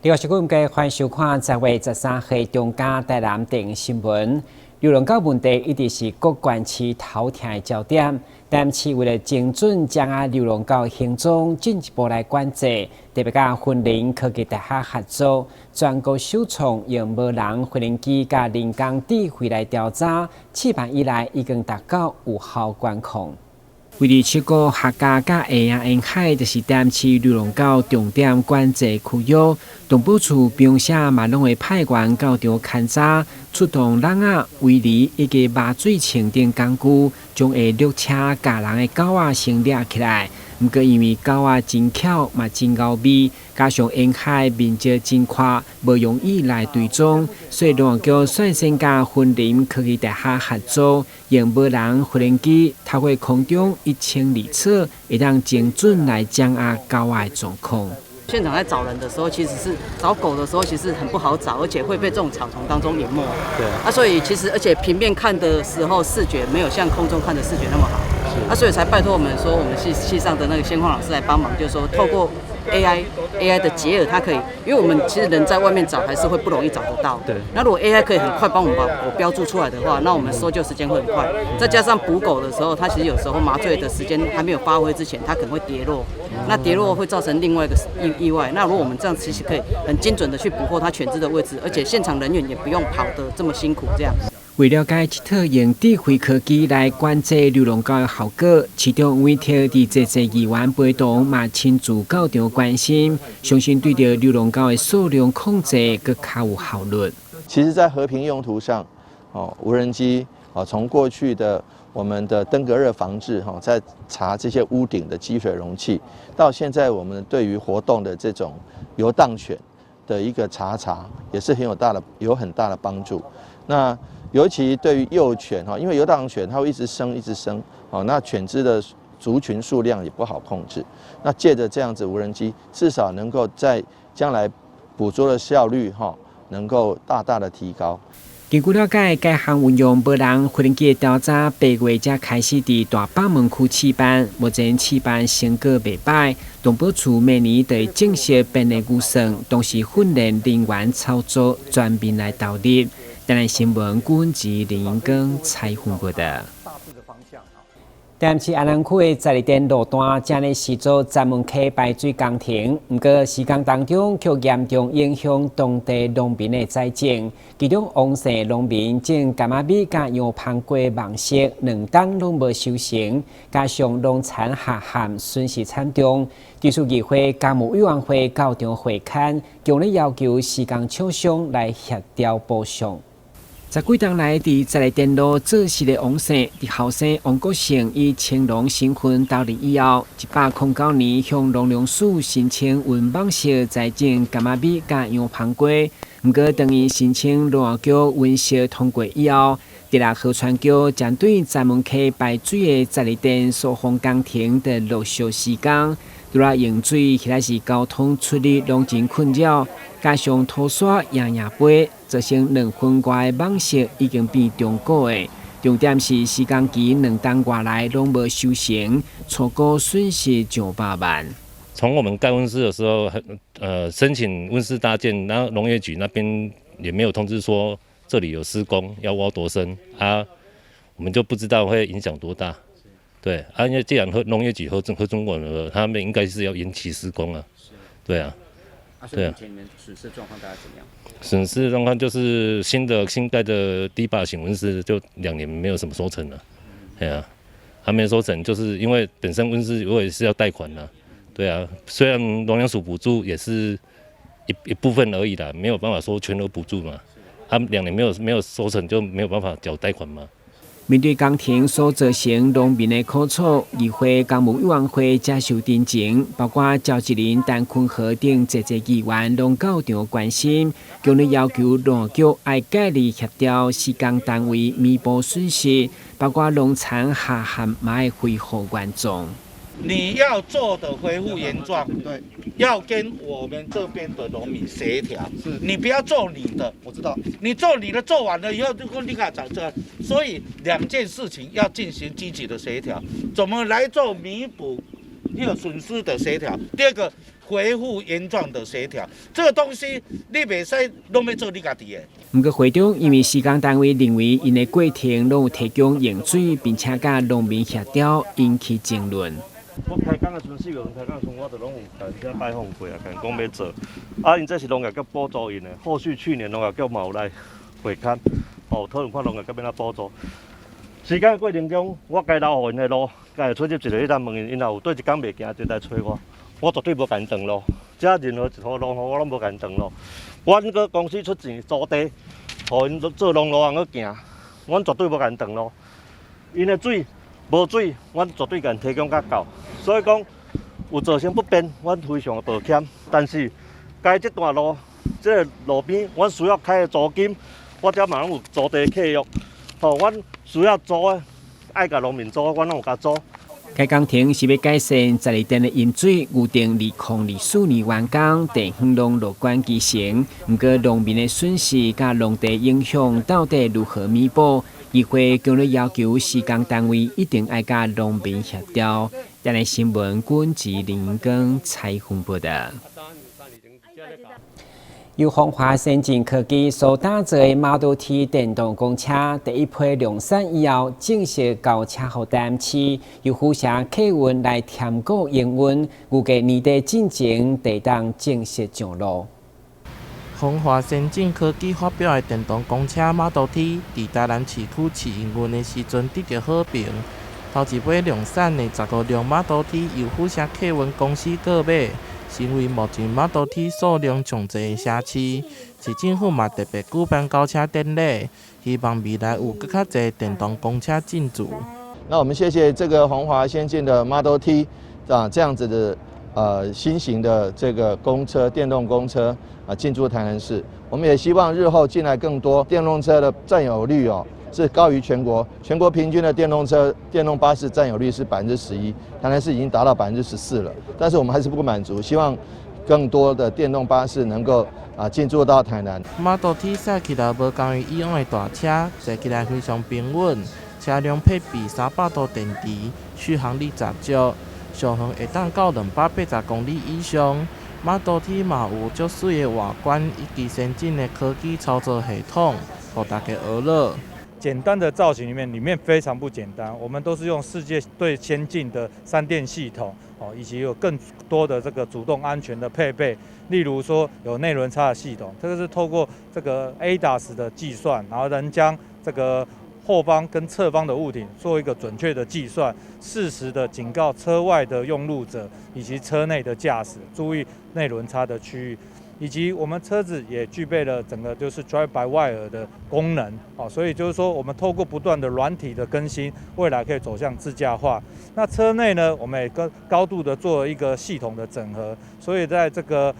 呢個是今嘅歡迎收看10月13號中嘉台南電新聞。流浪狗問題一直是各縣市頭痛的焦點，但是為了精準掌握流浪狗行蹤，進一步來管制，特別佮雲林科技大學合作，全國首創用無人飛行機佮人工智慧來調查，試辦以來已經達到有效管控。位佇七股客家佮下營沿海，就是台南市流浪狗重點管制區域。動保處平時嘛攏會派員到場勘查，出動籠仔、圍籬以及麻醉槍等工具，將會掠車咬人的狗仔先掠起來。毋過因為狗仔真巧嘛真𠢕味，加上沿海面積真寬，無容易來追蹤，所以農業局率先佮雲林科技大學合作，用無人飛行機透過空中12尺，會當精準來掌握狗仔的狀況。現場在找人的時候，其實是找狗的時候，其實很不好找，而且會被這種草叢當中淹沒。啊，所以其實而且平面看的時候，視覺沒有像空中看的視覺那麼好。啊，所以才拜託我們說，我們系上的那個先鋒老師來幫忙，就是說透過 AI 的結合，它可以，因為我們其實人在外面找還是會不容易找得到。那如果 AI 可以很快幫我們把狗標註出來的話，那我們搜救時間會很快。再加上捕狗的時候，它其實有時候麻醉的時間還沒有發揮之前，它可能會跌落。那跌落會造成另外一個意外。那如果我們這樣其實可以很精準的去捕獲它犬隻的位置，而且現場人員也不用跑得這麼辛苦，這樣。為了解這套用智慧科技來管制流浪狗的效果，市長委託佇這濟議員陪同，嘛親自到場關心，相信對著流浪狗的數量控制閣較有效率。其實，在和平用途上，哦，無人機啊，從過去的我們的登革熱防治哈，在查這些屋頂的積水容器，到現在我們對於活動的這種遊蕩犬的一個查查，也是很有大的有很大的幫助。那尤其對於幼犬哈，因為遊蕩犬它會一直生一直生，哦，那犬隻的族群數量也不好控制。那借著這樣子無人機，至少能夠在將來捕捉的效率哈，能夠大大的提高。根據了解，該項運用無人飛行機的調查，8月才開始佇大北門區試辦，目前試辦成果袂䆀。動保處明年就會正式編列預算，同時訓練人員操作，全面來投入。台南新聞阮吉林英光採訪報道。台南市安南區的十二店路段，正咧施做閘門溪排水工程，毋過施工當中卻嚴重影響當地農民的栽種。其中王姓農民種柑仔米佮洋芳瓜網熟，2冬攏無收成，加上農田下陷，損失慘重。地區議會家務委員會到場會勘，強烈要求施工廠商來協調補償。十幾冬來，佇十二店路做事的王姓，佇後生王國成以青農身份投入以後，109年向農糧署申請溫網熟栽種柑仔米佮洋芳瓜。毋過，當伊申請農業局溫熟通過以後，佇咧河川局針對閘門溪排水的十二店疏洪工程的陸續施工，除了用水或者是交通出入攏真困擾，加上土沙掖掖飛，造成2分外的網熟已經變中古的。重點是施工期2冬外來攏無收成，初估損失上百萬。從我們蓋溫室的時候，申請溫室搭建，然後農業局那邊也沒有通知說這裡有施工要挖多深啊，我們就不知道會影響多大。對啊，因為既然和農業局核准過了，他們應該是要延期施工啊。對啊。對啊。損失狀況大概怎樣？損失狀況就是新蓋的堤壩型溫室就2年沒有什麼收成了。對啊，還沒收成，就是因為本身溫室我也是要貸款的。對啊，雖然農糧署補助也是一部分而已啦，沒有辦法說全額補助嘛。他們2年沒有收成，就沒有辦法繳貸款嘛。面對工程所造成農民的苦楚，議會工務委員會接受陳情，包括趙志林、陳坤和等濟濟議員攏到場關心，強烈要求農業局愛介入協調施工單位彌補損失，包括農田下陷嘛愛恢復原狀。你要做的恢復原狀，對，要跟我們這邊的農民協調。是，你不要做你的，我知道。你做你的做完了以後，就跟你講這，所以兩件事情要進行積極的協調，怎麼來做彌補一個損失的協調，第二個恢復原狀的協調，這個東西你袂使攏欲做你家己的。毋過會中因為施工單位認為𪜶的過程攏有提供用水，並且佮農民協調，引起爭論。我開工的時陣，4月份開工的時陣，我就攏有共𪜶遮拜訪過啊，共𪜶講欲做。啊，𪜶這是農業局補助𪜶的，後續去年農業局嘛有來會勘，哦，討論看農業局欲按怎補助。時間的過程中，我該留予𪜶的路，該出入一个，你通問𪜶，𪜶若有佗一工袂行，就來揣我，我絕對無共𪜶斷路。遮任何一條路吼，我攏無共𪜶斷路。阮閣公司出錢租地，予𪜶做農路通去行，阮絕對無共𪜶斷路。𪜶的水無水，阮絕對共𪜶提供較夠。所以講有造成不便，阮非常的抱歉。但是該這段路，這个路邊，阮需要開的租金，我遮嘛攏有租地契約，吼，阮需要租的，愛共農民租，阮攏有共租。該工程是欲改善十二店的飲水，預定2024年完工，地方攏樂觀其成。毋過農民的損失佮農地影響到底如何彌補？議會強烈要求施工單位一定愛佮農民協調。台南新聞軍志林根採訪報道。由鴻華先進科技所打造的 Model T 電動公車，第一批量產以後，正式交車予台南市，由府城客運來添股營運，預計年底進前會當正式上路。鴻華先進科技發表的電動公車 Model T，佇台南市區試營運的時陣得著好評。頭一擺量產的15輛 Model T 由府城客運公司購買，成為目前 Model T 數量上濟的城市。市政府嘛特別舉辦交車典禮，希望未來有閣較濟電動公車進駐。那我們謝謝這個鴻華先進的 Model T 啊，這樣子的新型的這個公車，電動公車啊進駐台南市。我們也希望日後進來更多電動車的佔有率哦，是高於全國，全國平均的電動車、電動巴士佔有率是11%，台南市已經達到14%了。但是我們還是不滿足，希望更多的電動巴士能夠進駐到台南。 Model T 駛起來無仝於以往的大車，坐起來非常平穩。車輛配備300度電池，續航力十足，續航會當到280公里以上。Model T 嘛有足媠的外觀以及先進的科技操作系統，予大家學樂。簡單的造型裡面，裡面非常不簡單。我們都是用世界最先進的三電系統，哦，以及有更多的這個主動安全的配備。例如說有內輪差的系統，這個是透過這個 ADAS 的計算，然後能將這個後方跟側方的物體做一個準確的計算，適時的警告車外的用路者以及車內的駕駛，注意內輪差的區域。以及我們車子也具備了整個就是 drive by wire 的功能，哦，所以就是說我們透過不斷的軟體的更新，未來可以走向自駕化。那車內呢，我們也跟高度的做一個系統的整合，所以在這個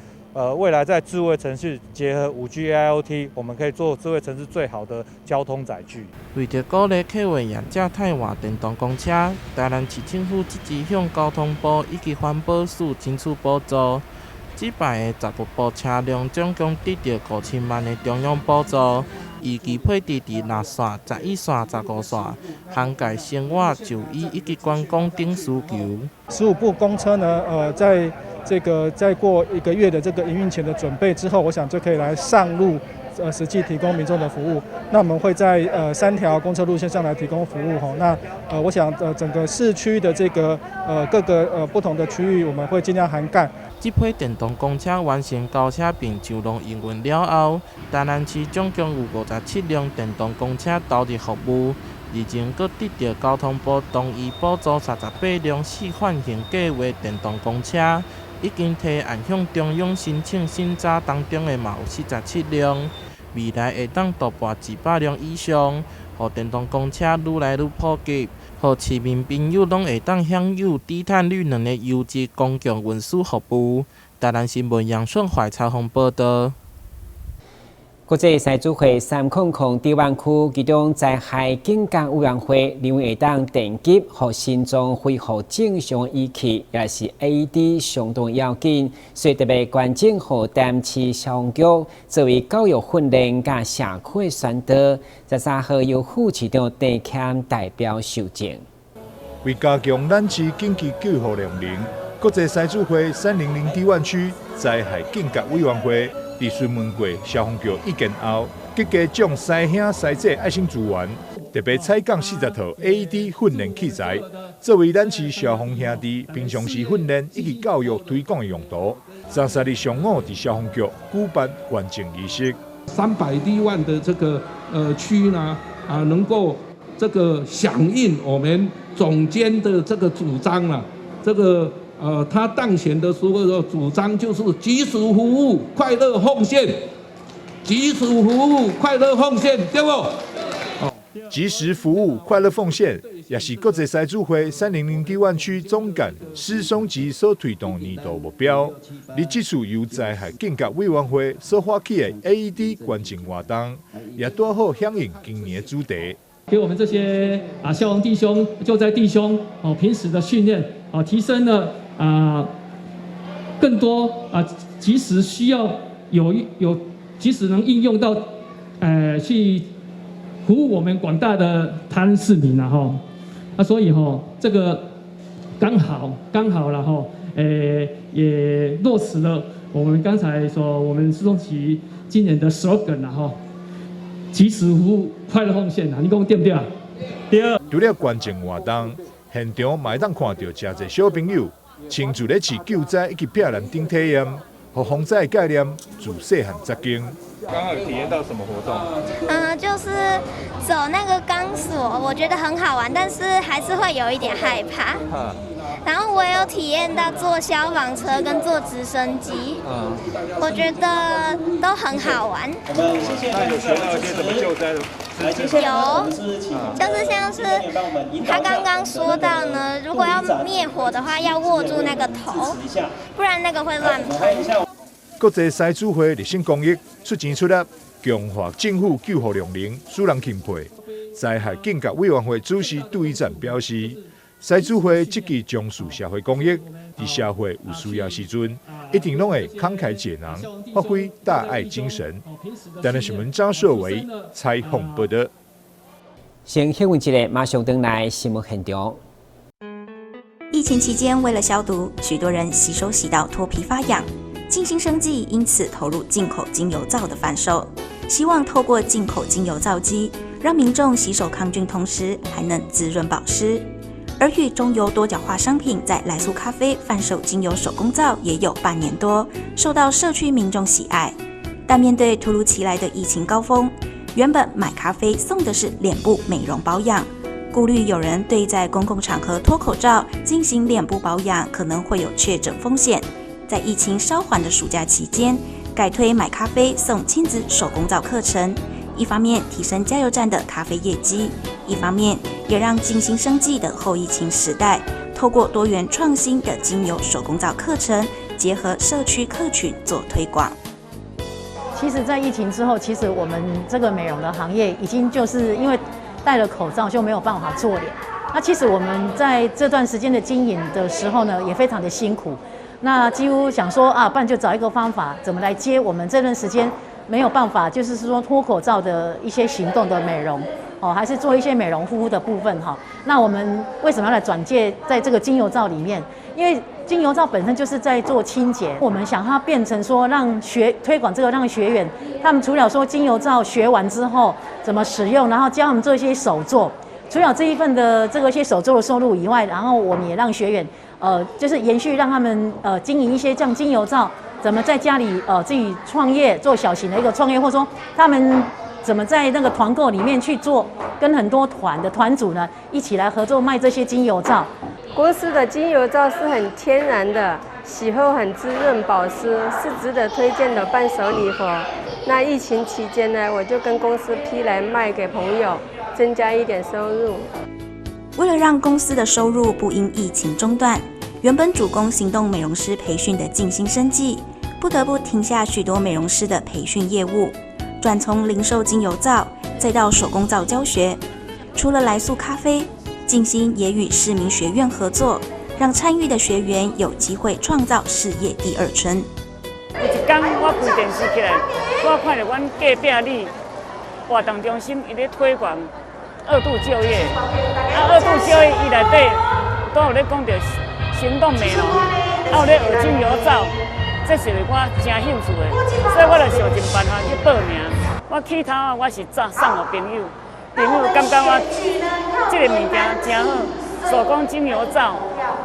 未來在智慧城市結合5G AIoT，我們可以做智慧城市最好的交通載具。為著鼓勵客運業者汰換電動公車，台南市政府積極向交通部以及環保署爭取補助。這擺的15部車輛總共得著5000萬的中央補助，預計配置佇6線、11線、15線，涵蓋生活、就醫以及觀光等需求。15部公車呢，在這個再過一個月的這個營運前的準備之後，我想就可以來上路，實際提供民眾的服務。那我們會在三條公車路線上來提供服務吼。那我想整個市區的這個各個不同的區域，我們會盡量涵蓋。這批電動公車完成交車並上路營運了後，台南市總共有57輛電動公車投入服務，而前閣得著交通部同意補助38輛示範型計畫電動公車，已經提案向中央申請審查當中的嘛有47輛，未來會當突破200輛以上，予電動公車愈來愈普及，予市民朋友攏會當享有低碳綠能的優質公共運輸服務。台南新聞楊順懷採訪報導。國際賽組會300台灣區，其中災害警戒委員會認為會當電擊予心臟恢復正常儀器，也是 AED 相當要緊，所以特別捐贈予台南市消防局作為教育訓練佮社區宣導。13號由副市長鄭謙代表受贈。為加強咱市緊急救護量能，國際獅子會300 D 灣區災害緊急委員會佇詢問過消防局意見後，積極將師兄師姐愛心資源，特別採購40套 AED 訓練器材，作為咱市消防兄弟平常時訓練以及教育推廣的用途。33日上午，佇消防局舉辦捐贈儀式。300 D 萬的這個區呢，啊能夠這個響應我們總監的這個主張啦，這個他當選的時候的主張就是及時服務、快樂奉獻，及時服務、快樂奉獻，對不？及時服務、快樂奉獻，也是國際獅子會300 D 灣區總幹施松吉所推動年度目標。而這次由災害緊急委員會所發起的 AED 捐贈活動，也拄好響應今年的主題。給我們這些啊消防弟兄、救災弟兄哦，平時的訓練啊，提升了啊更多啊，及時需要有及時能應用到，去服務我們廣大的台南市民啦，吼，啊，所以吼，這個剛好剛好了吼，也落實了我們剛才說我們施松吉今年的 slogan 啦，吼，及時服務，快樂奉獻啦，你講對不對啊？對。除了捐贈活動，現場嘛會當看著誠濟小朋友親自咧試救災以及避難等體驗，予防災概念自細漢扎根。剛剛有體驗到什麼活動？就是走那個鋼索，我覺得很好玩，但是還是會有一點害怕。然後我有體驗到坐消防車跟坐直升機，我覺得都很好玩。那有學到一些怎麼救災的知識？有，就是像是他剛剛說到呢，如果要滅火的話，要握住那個頭，不然那個會亂噴。國際獅子會熱心公益，出錢出力，強化政府救護量能，使人欽佩。災害緊急委員會主席杜一贊表示，獅子會積極從事社會公益，佇社會有需要時陣，一定攏會慷慨解囊，發揮大愛精神。台南新聞張碩偉採訪報道。先休困一下，馬上轉來新聞現場。疫情期間，為了消毒，許多人洗手洗到脫皮發癢。靜心生技因此投入進口精油皂的販售，希望透過進口精油皂機，讓民眾洗手抗菌，同時還能滋潤保濕。而與中油多角化商品在來素咖啡販售精油手工皂也有半年多，受到社區民眾喜愛。但面對突如其來的疫情高峰，原本買咖啡送的是臉部美容保養，顧慮有人對在公共場合脫口罩進行臉部保養可能會有確診風險。在疫情稍緩的暑假期間，改推買咖啡送親子手工皂課程，一方面提升加油站的咖啡業績，一方面也讓靜心生技的後疫情時代，透過多元創新的精油手工皂課程，結合社區客群做推廣。其實，在疫情之後，其實我們這個美容的行業已經就是因為戴了口罩就沒有辦法做臉。那其實我們在這段時間的經營的時候呢，也非常的辛苦。那幾乎想說啊，不然就找一個方法，怎麼來接我們這段時間沒有辦法，就是說脫口罩的一些行動的美容哦，還是做一些美容護膚的部分哈。那我們為什麼要來轉介在這個精油皂裡面？因為精油皂本身就是在做清潔，我們想它變成說讓學推廣這個，讓學員他們除了說精油皂學完之後怎麼使用，然後教他們做一些手作，除了這一份的這個些手作的收入以外，然後我們也讓學員就是延續讓他們經營一些像精油皂，怎麼在家裡自己創業做小型的一個創業，或者說他們怎麼在那個團購裡面去做，跟很多團的團主呢一起來合作賣這些精油皂。公司的精油皂是很天然的，洗後很滋潤保濕，是值得推薦的伴手禮盒。那疫情期間呢，我就跟公司批來賣給朋友，增加一點收入。為了讓公司的收入不因疫情中斷，原本主攻行動美容師培訓的靜心生技，不得不停下許多美容師的培訓業務，轉從零售精油皂，再到手工皂教學。除了來素咖啡，靜心也與市民學院合作，讓參與的學員有機會創造事業第二春。有一天我開電視起來，我看著阮隔壁里活動中心伊咧推廣二度就業，啊，二度就業伊內底都有咧講著行動美容。有咧學精油皂，這是我誠興趣的，所以我就想盡辦法去報名。我起頭啊，我是送予朋友，朋友感覺我這个物件誠好，手工精油皂，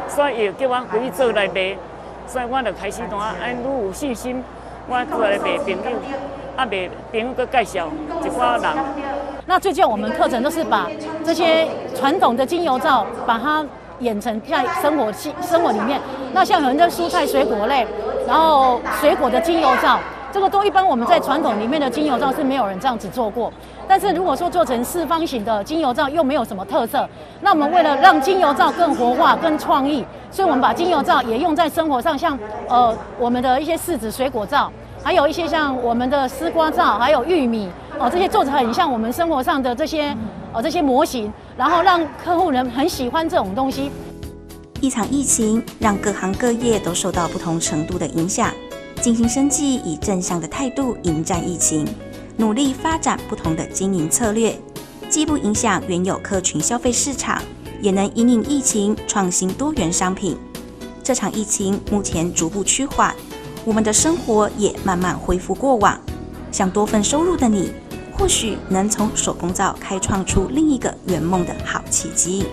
所以伊就叫我回去做來賣，所以我就開始怎啊，愈有信心，我出來賣朋友，啊賣朋友閣介紹一寡人。那最近我們課程都是把這些傳統的精油皂，把它演成在生活裡面。那像有人的蔬菜水果類，然後水果的精油皂，這個都一般我們在傳統裡面的精油皂是沒有人這樣子做過。但是如果說做成四方形的精油皂又沒有什麼特色，那我們為了讓精油皂更活化、更創意，所以我們把精油皂也用在生活上，像我們的一些柿子水果皂，還有一些像我們的絲瓜皂，還有玉米哦，這些做成很像我們生活上的這些模型，然後讓客戶人很喜歡這種東西。一場疫情讓各行各業都受到不同程度的影響，進行生計以正向的態度迎戰疫情，努力發展不同的經營策略，既不影響原有客群消費市場，也能因應疫情創新多元商品。這場疫情目前逐步趨緩，我們的生活也慢慢恢復過往。想多份收入的你，或許能從手工皂開創出另一個圓夢的好契機。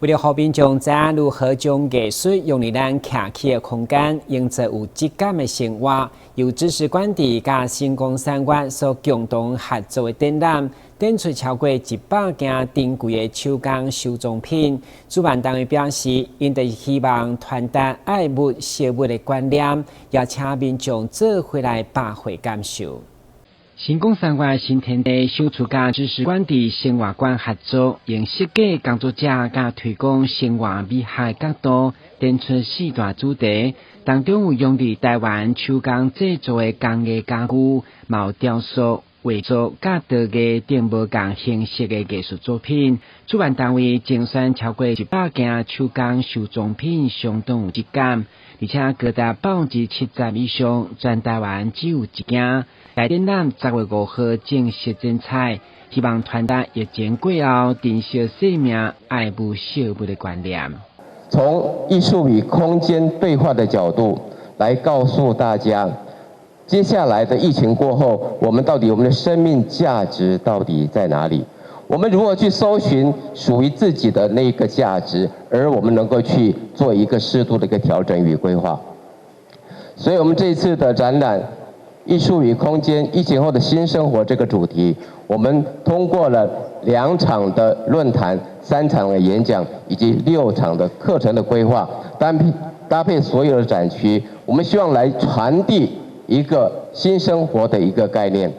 為了予民眾知影如何將藝術用佇咱徛起的空間，營造有質感的生活，由知識館佇佮星光三月所共同合作的展覽，展出超過100件珍貴的手工收藏品。主辦單位表示，𪜶就是希望傳達愛物惜物的觀念，邀請民眾做伙來百貨感受。星光三月新天地首次佮知識館佇生活館合作，用設計工作者佮推廣生活美學角度，展出四大主題，當中有用佇台灣手工製作的工藝家具，嘛有雕塑、畫作佮陶藝等無仝形式的藝術作品。主辦單位精選超過100件手工收藏品，相當有質感，而且高達70%以上，全台灣只有一件。該展覽10月5號正式展出，希望傳達疫情過後珍惜生命、愛物惜物的觀念。從藝術與空間對話的角度來告訴大家，接下來的疫情過後，我們到底我們的生命價值到底在哪裡？我們如何去搜尋屬於自己的那個價值，而我們能夠去做一個適度的一個調整與規劃。所以，我們這一次的展覽。藝術與空間，疫情後的新生活這個主題，我們通過了2場的論壇、3場的演講以及6場的課程的規劃，搭配所有的展區，我們希望來傳遞一個新生活的一個概念。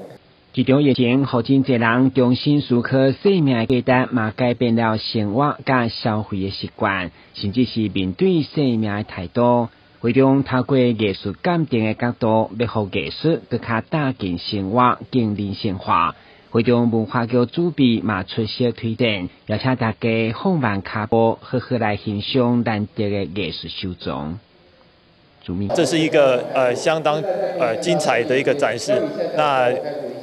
這場疫情，予真濟人重新思考生命的價值，嘛改變了生活佮消費的習慣，甚至是面對生命的態度。會中透過藝術鑑定的角度，欲予藝術閣較貼近生活、更人性化。會中文化局主筆嘛出席推薦，邀請大家放慢跤步，好好來欣賞難得的藝術收藏。這是一個相當精彩的一個展示，那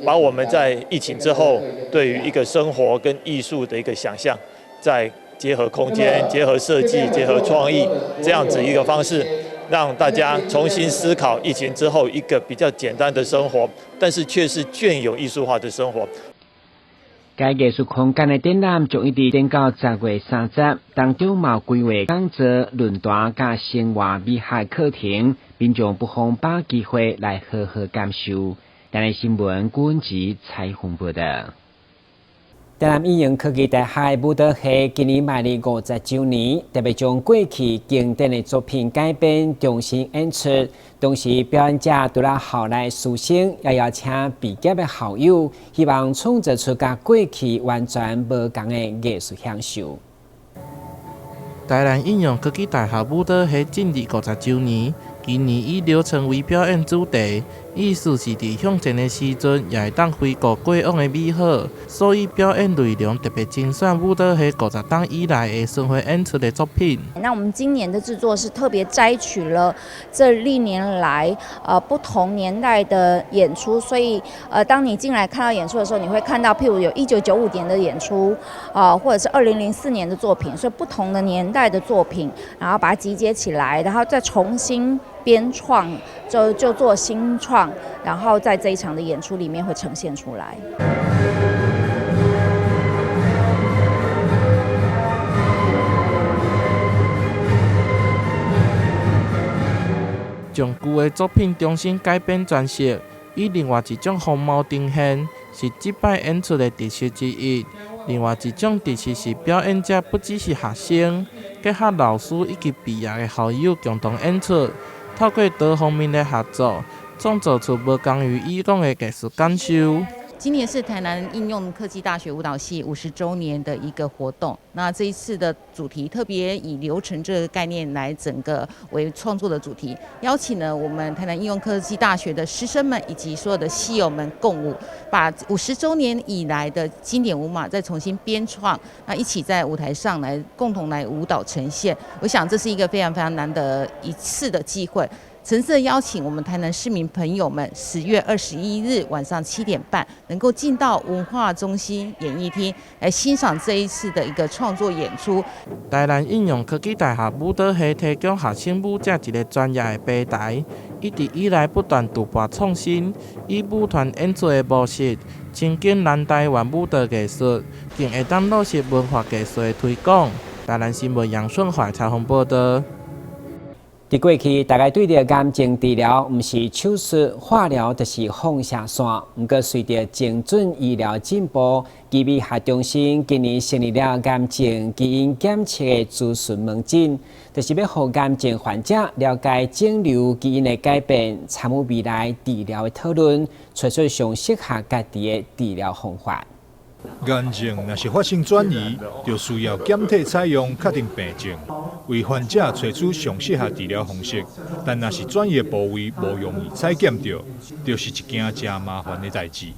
把我們在疫情之後對於一個生活跟藝術的一個想象，再結合空間、結合設計、結合創意這樣子一個方式。讓大家重新思考疫情之後一個比較簡單的生活，但是卻是雋有藝術化的生活。該藝術空間的展覽將一直展到10月30，當中嘛有規劃講座、論壇佮生活美學課程，民眾不妨把握機會來好好感受。台南新聞郭文吉採訪報道。台南應用科技大學舞蹈系今年邁入50週年，特別將過去經典的作品改編重新演出。同時，表演者除了校內師生，也邀請畢業的校友，希望創造出佮過去完全無仝的藝術享受。台南應用科技大學舞蹈系進入50週年，今年以流程為表演主題，意思是佇向前的時陣，也會當回顧過往的美好。所以表演內容特別精選舞蹈系50冬以來的巡迴演出的作品。那我們今年的製作是特別摘取了這歷年來不同年代的演出，所以當你進來看到演出的時候，你會看到譬如有1995年的演出，或者是2004年的作品，所以不同的年代的作品，然後把它集結起來，然後再重新編創，就做新創，然後在這一場的演出裡面會呈現出來。將舊的作品重新改編詮釋，以另外一種風貌呈現，是這擺演出的特色之一。另外一種特色是表演者不只是學生，結合老師以及畢業的校友共同演出，透過多方面的合作，創造出無仝於以往的藝術感受。今年是台南應用科技大學舞蹈系50週年的一個活動。那這一次的主題特別以流程這個概念來整個為創作的主題，邀請了我們台南應用科技大學的師生們以及所有的系友們共舞，把50週年以來的經典舞碼再重新編創，那一起在舞台上來共同來舞蹈呈現。我想這是一個非常非常難得一次的機會。誠摯邀請我們台南市民朋友們，10月21日晚上7點半，能夠進到文化中心演藝廳來欣賞這一次的一個創作演出。台南應用科技大學舞蹈系提供學生舞者一個專業的平台，一直以來不斷突破創新，以舞團演出的模式，親近南台灣舞蹈藝術，更會當落實文化藝術的推廣。台南新聞楊順懷採訪報導。佇過去，大家對著癌症治療，毋是手術、化療，就是放射線。毋過，隨著精準醫療進步，基美學中心今年成立了癌症基因檢測的諮詢門診，就是欲予癌症患者了解腫瘤基因的改變，參與未來治療的討論，揣出上適合家己的治療方法。癌症若是發生轉移，就需要檢體採樣確定病症，為患者揣出上適合治療方式。但若是轉移的部位無容易採檢著，就是一件誠麻煩的代誌。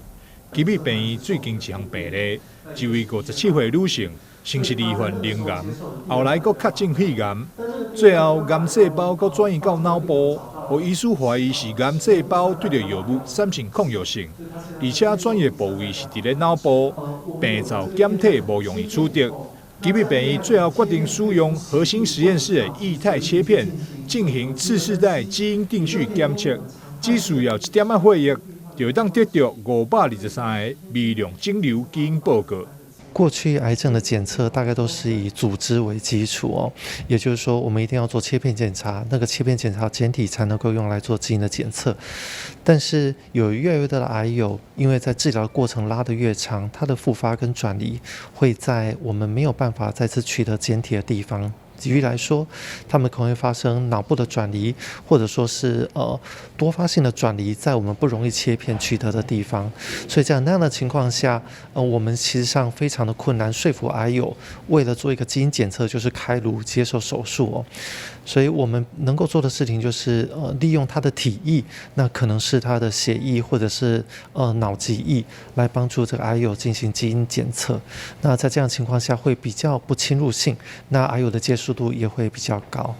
基美病院最近一項病例，一位57歲女性，先是罹患乳癌，後來閣確診肺癌，最後癌細胞閣轉移到腦部，予醫師懷疑是癌細胞對著藥物產生抗藥性，而且轉移部位是佇咧腦部，病灶檢體無容易取得。基美病院最後決定使用核心實驗室的液態切片進行次世代基因定序檢測，只需要一點仔血液，就會當得著523個微量腫瘤基因報告。過去癌症的檢測大概都是以組織為基礎哦，也就是說，我們一定要做切片檢查，那個切片檢查檢體才能夠用來做基因的檢測。但是有越來越多的癌友，因為在治療過程拉得越長，它的復發跟轉移會在我們沒有辦法再次取得檢體的地方。舉例來說，他們可能會發生腦部的轉移，或者說是多發性的轉移，在我們不容易切片取得的地方。所以在那樣的情況下，我們其實上非常的困難說服癌友，為了做一個基因檢測，就是開顱接受手術哦。所以我們能夠做的事情就是利用他的體液，那可能是他的血液或者是腦脊液，來幫助這個癌友進行基因檢測。那在這樣情況下會比較不侵入性，那癌友的接受度也會比較高。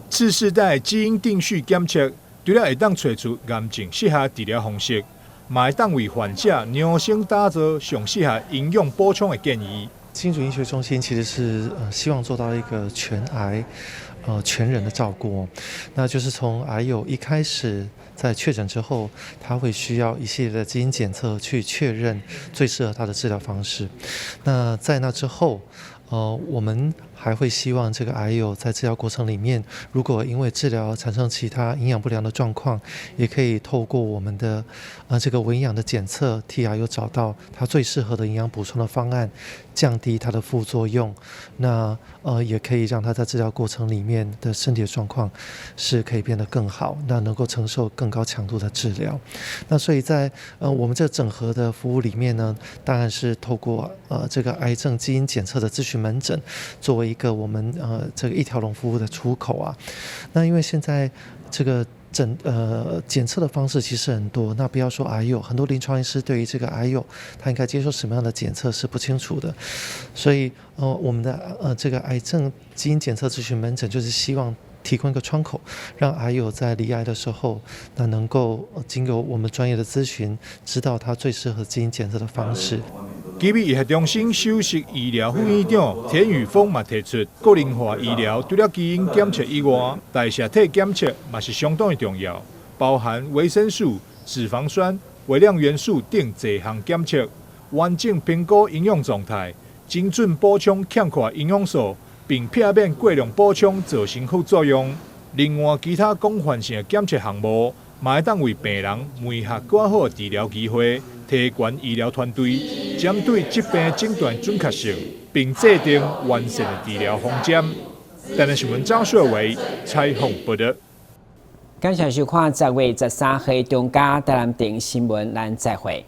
次世代基因定序檢測，除了會當揣出癌症適合治療方式，嘛會當為患者量身打造上適合營養補充的建議。新竹醫學中心其實是希望做到一個全癌全人的照顧，那就是從癌友一開始在確診之後，他會需要一系列的基因檢測去確認最適合他的治療方式。那在那之後，我們還會希望這個癌友在治療過程裡面，如果因為治療產生其他營養不良的狀況，也可以透過我們的這個微營養的檢測，替癌友找到他最適合的營養補充的方案，降低他的副作用。那也可以讓他在治療過程裡面的身體的狀況是可以變得更好，那能夠承受更高強度的治療。那所以在我們這整合的服務裡面呢，當然是透過這個癌症基因檢測的諮詢門診作為一個我們這個一條龍服務的出口啊。那因為現在這個檢測的方式其實很多，那不要說癌友，很多臨床醫師對於這個癌友，他應該接受什麼樣的檢測是不清楚的，所以我們的這個癌症基因檢測諮詢門診就是希望提供一個窗口，讓癌友在罹癌的時候，那能夠經由我們專業的諮詢，知道他最適合基因檢測的方式。基米醫學中心首席醫療副院長田宇峰嘛提出，個人化醫療除了基因檢測以外，代謝體檢測嘛是相當的重要，包含維生素、脂肪酸、微量元素等濟項檢測，完整評估營養狀態，精準補充欠缺營養素，並避免過量補充造成副作用。另外，其他廣泛性檢測項目，嘛會當為病人媒合較好的治療機會，提懸醫療團隊針對疾病診斷準確性，並制定完善的治療方針。台南新聞張雪偉採訪報導。感謝收看10月13號中嘉台南電新聞，咱再會。